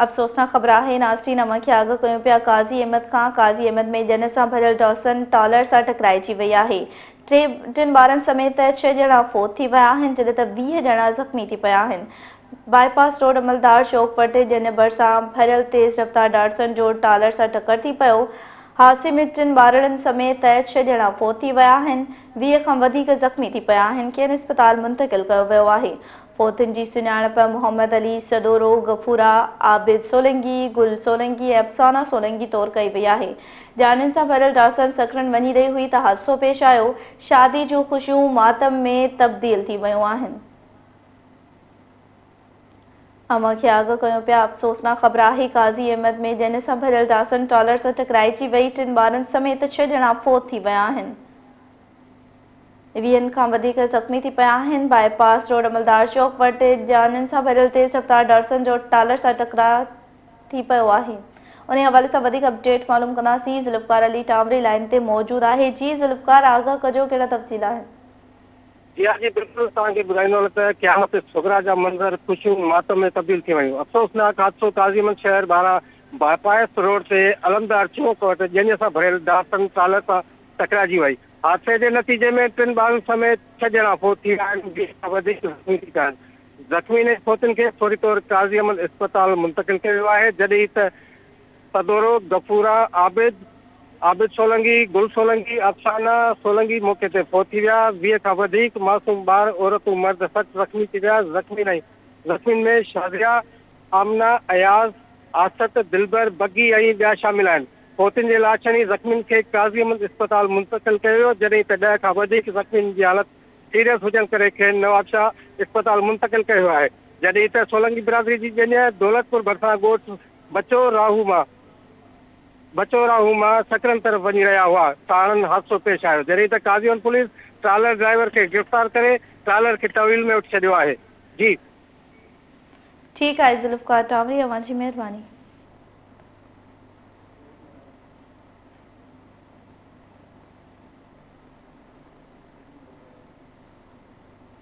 افسوسناڪ خبر آهي ناظرين اوهان کي آگاهه ڪيون پيا قاضي احمد کان قاضي احمد ۾ ڄڃ سان ڀريل ڊاسن ٽالر سان ٽڪرائجي وئي آهي ٽي ٽن ٻارن سميت ڇهه ڄڻا فوت ٿي ويا آهن جڏهن ته 20 ڄڻا زخمي ٿي پيا آهن باء پاس روڊ عملدار چوڪ وٽ ڄڃ ڀرسان ڀريل تيز رفتار ڊاٽسن جو ٽالر سان ٽڪر ٿي پيو حادثي ۾ ٽن ٻارڙن سميت ڇهه ڄڻا فوت ٿي ويا آهن 20 کان وڌيڪ زخمي ٿي پيا آهن کين اسپتال منتقل ڪيو ويو آهي فوتين جي سڃاڻپ محمد علي سدورو، غفورا، عابد سولنگي، گل سولنگي ۽ افسانه سولنگي طور ڪئي وئي آهي. ڄاڃين سان ڀريل ڊارسن سڪرنڊ وڃي رهي هئي ته حادثو پيش آيو، شادي جون خوشيون ماتم ۾ تبديل ٿي ويون آهن. اوهان کي آگاهه ڪيون پيا افسوسناڪ خبر آهي قاضي احمد ۾ ڄڃ سان ڀريل ڊارسن ٽرالر سان ٽڪرائجي وئي، ٽن ٻارن سميت ڇهه ڄڻا فوت ٿي ويا آهن. ويهن کان وڌيڪ زخمي ٿي پيا آهن، باء پاس روڊ عملدار چوڪ وٽ ڄاڃين سان ڀريل تيز رفتار ڊارسن جو ٽالر سان ٽڪراء ٿي پيو آهي انهي حوالي سان وڌيڪ اپڊيٽ معلوم ڪنداسين ذوالفقار علي ٽانوري لائين تي موجود آهي جي ذوالفقار آگاهه ڪجو ڪهڙا تفصيل آهن. جي ها جي بلڪل توهان کي ٻڌائيندو هلان ته قيامت صغريٰ جا منظر خوشيون ماتم ۾ تبديل ٿي ويون افسوسناڪ حادثو قاضي احمد شهر ٻاهران باء پاس روڊ تي علمدار چوڪ وٽ ڄڃ سان ڀريل ڊارسن ٽالر سان ٽڪرائجي وئي. حادثي جي نتيجي ۾ ٽن ٻارن سميت ڇهه ڄڻا فوت ٿي ويا آهن، 20 کان وڌيڪ زخمي ٿي پيا آهن. زخمين ۽ فوتين کي فوري طور قاضي احمد اسپتال منتقل ڪيو ويو آهي، جڏهن ته سدورو، غفورا، عابد، عابد سولنگي، گل سولنگي، افسانه سولنگي موقعي تي فوت ٿي ويا، 20 کان وڌيڪ معصوم ٻار، عورتون، مرد سخت زخمي ٿي ويا، زخمين ۽ زخمين ۾ شازيه، آمنه، اياز، آست، دلبر، بگي ۽ ٻيا شامل آهن. فوتين جي لاشن ۽ زخمين کي قاضي احمد اسپتال منتقل ڪيو ويو، جڏهن ته 10 کان وڌيڪ زخمين جي حالت سيريس هجڻ ڪري کين نوابشاهه اسپتال منتقل ڪيو ويو آهي، جڏهن ته سولنگي برادري جي ڄڃ دولتپور ڀرسان ڳوٺ بچو راهو مان بچو راهو مان سڪرنڊ طرف وڃي رهيا هئا، ساڻن حادثو پيش آيو، جڏهن ته Qazi Ahmed police trailer driver کي گرفتار ڪري ٽرالر کي تحويل ۾ وٺي ڇڏيو آهي. جي. ٺيڪ آهي ذوالفقار ٽانوري اوهان جي مهرباني.